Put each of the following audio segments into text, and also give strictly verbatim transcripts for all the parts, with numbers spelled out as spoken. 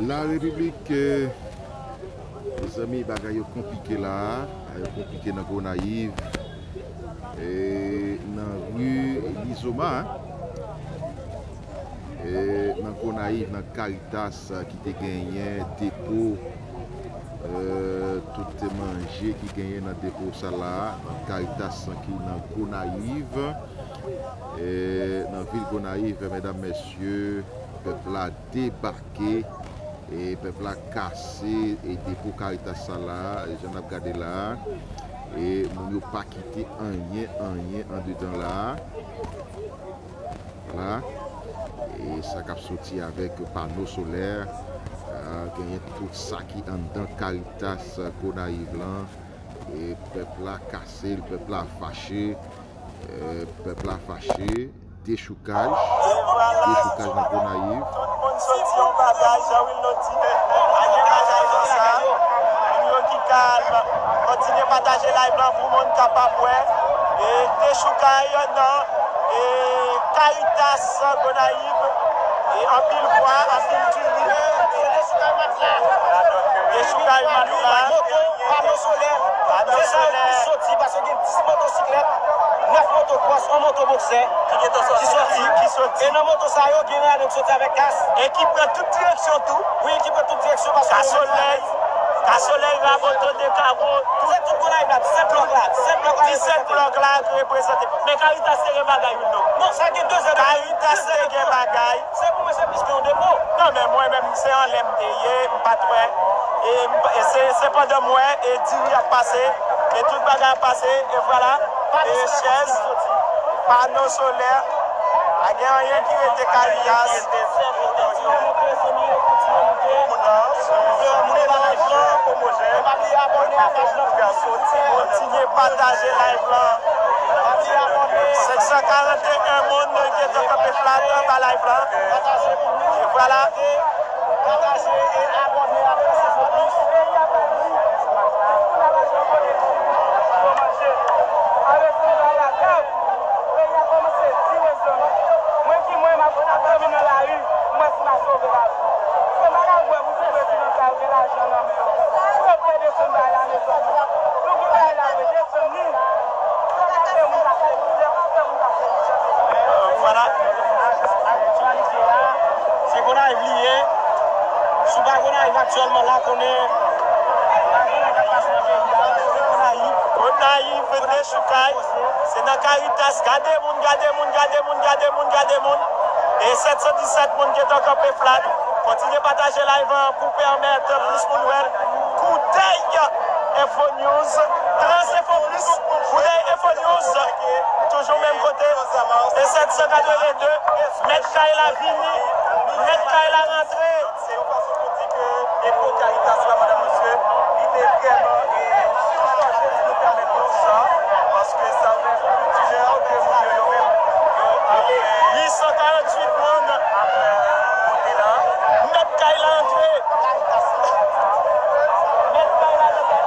La Repiblik, eh, mezanmi, bagay yo konplike la. Bagay yo konplike nan Gonayiv, eh, nan ri Lizoma, eh, nan Gonayiv, nan Caritas, eh, ki te genyen depo, eh, tout manje ki genyen nan depo sa la, nan Caritas ki nan Gonayiv, eh, nan vil Gonayiv, medam, mesye, pèp la debake, e pèp la kase, e depo Caritas sa la, jan n ap gade la, e moun yo pa kite anyen, anyen andedan la. La, e sa k ap soti avèk pano solè, a, genyen tout sa ki anndan Caritas Gonayiv lan, e pèp la kase l, pèp la fache, e pèp la fache, dechoukaj, dechoukaj nan Gonayiv. Tout moun soti yon bagay, Jean Wilno di, pa gen bagay konsa. Moun yo ki kalm, kontinye pataje live lan pou moun kapab wè. E dechoukay nan, e Caritas Gonayiv, e anpil bwa, anpil diri. Dechoukay matla. Moto, pano solè. Pano solè. Se sa yo ki soti, paske gen dis motosiklèt, nèf motocross, yon moto boksè ki soti. Ki soti. E nan moto sa yo, gen ladan ki soti avèk kas. E ki pran tout direksyon tou. Wi, ki pran tout direksyon, paske ka solèy, ka solèy, raboto de karo, tout. Se tout Gonayiv la, disèt blòk la, disèt blòk la. Disèt blòk la reprezante. Men Caritas te gen bagay, wi, non. Non, sa gen de zè. Caritas te gen bagay. Se pou mwen, se plis ke yon depo. Non, men mwen menm, se anlè m te ye, m pa t wè. E m, e se, se pandan m wè, e diri ap pase, e tout bagay ap pase, e vwala. E chèz, pano solè, pa gen anyen ki rete Caritas. Kontinye pataje live lan. Senk san karant e en moun gentan kanpe flat anba live lan. E vwala. Peyi a kòmanse di mezanmi. Mwen ki mwen, m ap, ap dòmi nan lari, m wè si m a sove lavi. Se m pa ka kwè pou ti prezidan sa yo gen lajan nan men yo. Pou yo fè desann bagay la, mezanmi. Nou gen bagay la vre, desann li. Sa k ap fè moun pase mizè, pa fè moun pase mizè, mezanmi. Vwala. Aktyalite a, se Gonayiv li ye. Si w pa Gonayiv aktyèlman la, konnen pa gen anyen k ap pase nan peyi a, se Gonayiv. Gonayiv, dechoukay. Se nan Caritas, gade moun, gade moun, gade moun, gade moun, gade moun. E sèt san disèt moun gentan kanpe flat. Kontinye pataje live lan pou pèmèt plis moun wè l. Koudèy Info News, Trans Info Plus, Koudèy Info News, toujou menm kote. E sèt san katreven de, mèt kay la vini, mèt kay la rantre. Se yon fason pou di ke depo Caritas la, madam, mesye, li te vrèman, e, sou chanje, si nou pèmèt nou di sa, paske sa fè plis de en è ke moun yo, yo menm, yo ap, e, uit san karanntuit moun ap, e, monte la. Mèt kay la antre. Mèt kay la antre.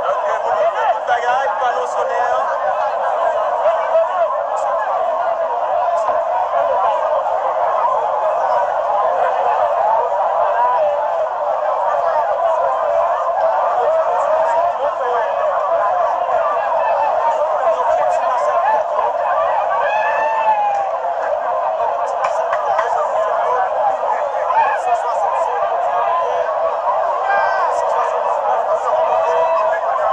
Donk, e, moun yo fè tout bagay, pano solè.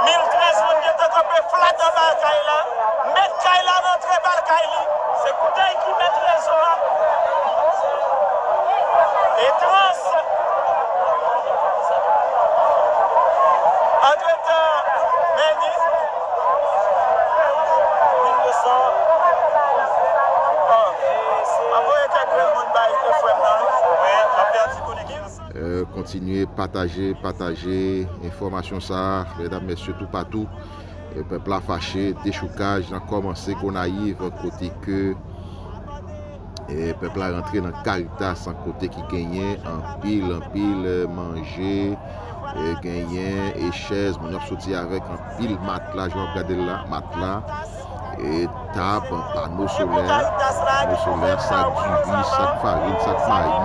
Mil trèz moun gentan kanpe flat anba kay la. Mèt kay la rantre ba l kay li. Se Koudèy ki mèt rezo a. E Trans. Antretan, men ni. Mil de san. Bon. M ap voye kèk grenn moun bay frè m nan. Wi, m ap pèdi koneksyon. Eh, kontinye pataje, pataje enfòmasyon sa a, medam, mesye, toupatou. Eh, pèp la fache, dechoukaj lan kòmanse Gonayiv, kote ke, eh, pèp la rantre nan Caritas, kote ki genyen anpil, anpil, eh, manje, eh, genyen, eh, chèz, moun yo ap soti avèk anpil matla, jan w ap gade l la, matla, E tab, pano solè, pano solè, sak diri, sak farin, sak mayi.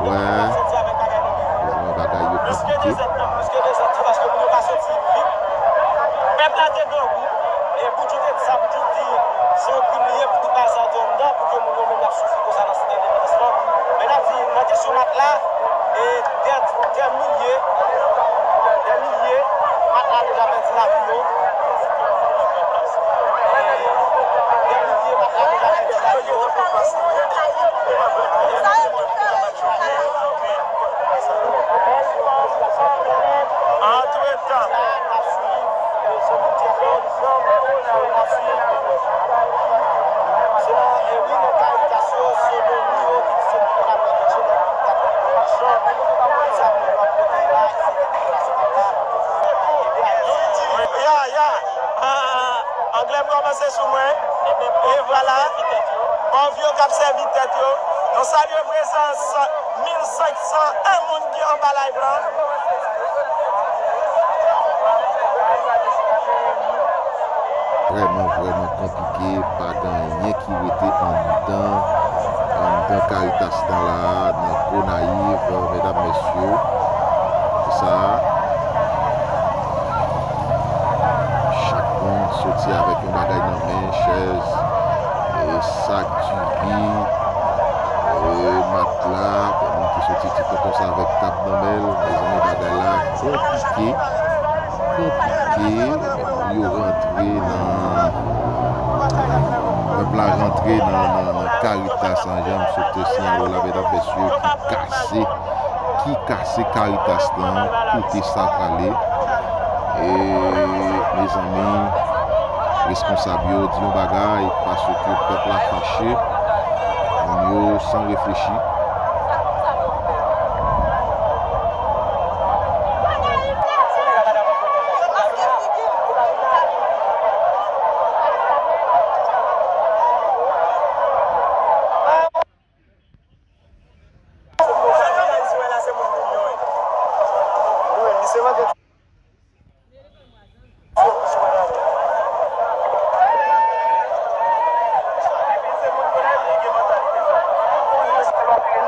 Wè, mezanmi, bagay yo konplike. Pèp la te grangou, e Boudjou te di sa, Boudjou di, se yon krim li ye pou tout bagay sa yo te anndan, pou ke moun yo menm y ap soufri konsa nan Site Endepandans lan. Men n ap di, nan kesyon matla, e dè, dè milye, dè milye matla deja pèdi lavi yo. E dè milye matla deja pèdi lavi yo. Antretan, ya, ya. Ah, anglè m kòmanse sou mwen. E vwala. Bòvyo k ap sèvi tèt yo. Nou salye prezans mil senk san en moun ki anba live lan. Vrèman, vrèman konplike, pa gen anyen ki rete anndan, anndan Caritas lan la, nan Gonayiv, medam, mesye. Se sa. Chak moun soti avèk yon bagay nan men, chèz, e sak diri, e matla, gen moun ki soti ti tonton sa avèk tab nan men l, mezanmi, bagay la konplike, konplike, yo rantre nan, pèp la rantre nan, nan, nan Caritas an, jan m sot te siyale w la, medam, mesye, ki kase, ki kase Caritas lan, kote sa prale. E, mezanmi, responsab yo di yon bagay, paske pèp la fache, moun yo san reflechi.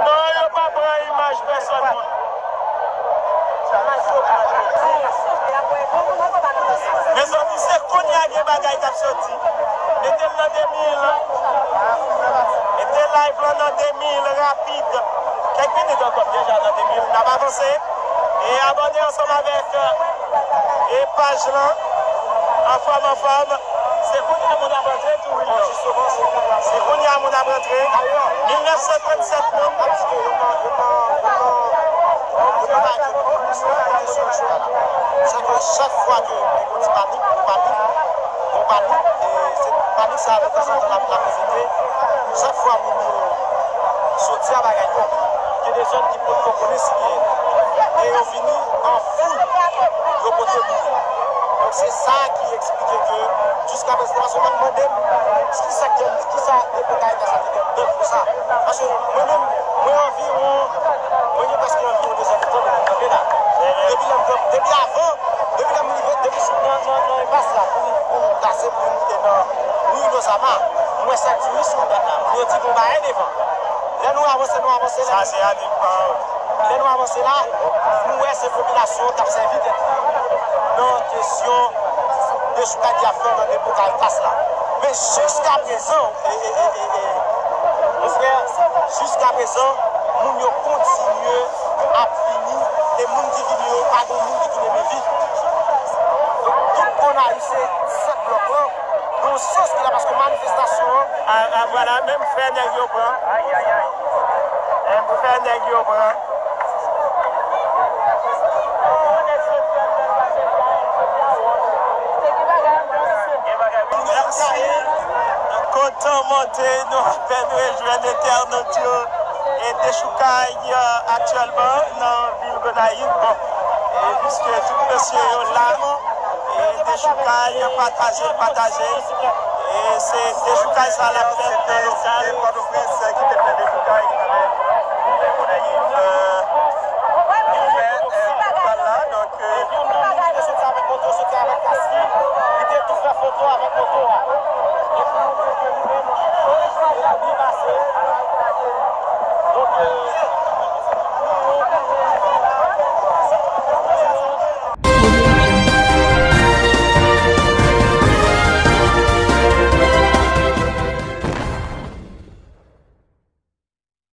Non, yo pa pran imaj pèsòn moun. Mezanmi, se kounye a gen bagay k ap soti. Mete l nan de mil. Mete live lan nan de mil rapid. Kèk minit ankò, deja nan de mil. N ap avanse. E abòne ansanm avèk, e paj lan. Anfòm, anfòm. Se kounye a moun ap antre tou, wi, non. Se kounye a moun ap antre. Mil nèf san trannsèt moun. Sa fè chak fwa ke gen yon ti panik, yon panik, yon panik, e se panik sa a, tanzantan, l ap, l ap pete. Chak fwa moun yo soti a bagay yo, gen de zòn ki potko konnen si genyen. E yo vini an foul, yo pote moun yo. Donk, se sa ki eksplike ke, jiskaprezan, paske w ap mande m, kisa k gen, kisa depo Caritas la te gen dan pou sa. Paske mwen menm, mwen anviwon, mwen gen prèske anviwon de zèdtan depi m kanpe la. Depi lè m kanpe, depi avan, depi lè m rive, depi sou nan, nan, nan enpas la, pou, pou m pase, pou m moute nan Ri Lozama, m wè sak diri sou wout la. Moun yo di gon bagay devan. Lè nou avanse, nou avanse, lè Sa se Anik pa. Lè nou avanse la, nou wè se popilasyon k ap sèvi tèt li nan kesyon dechoukay y ap fè nan depo Caritas la. Men jiskaprezan, e, e, e, e, e, mon frè, jiskaprezan, moun yo kontinye ap vini, e moun ki vini yo, pa gen moun ki tounen men vid. Donk, tout Gonayiv se sèt blòk lan, nan yon sans ki la, paske manifestasyon an, a, a, vwala, menm fè nèg yo pran. Menm fè nèg yo pran. Kontan monte, nou apèn rejwenn entènot yo. E dechoukay, e, aktyèlman nan vil Gonayiv. Bon, e piske tout mesye yo la, e dechoukay, pataje, pataje. E se dechoukay sa l ap fèt nan lokal Pòtoprens ki te fè dechoukay avèk Gonayiv, e, ki fè, e, lokal la. Donk, e, Li te tou fè foto avèk moto a.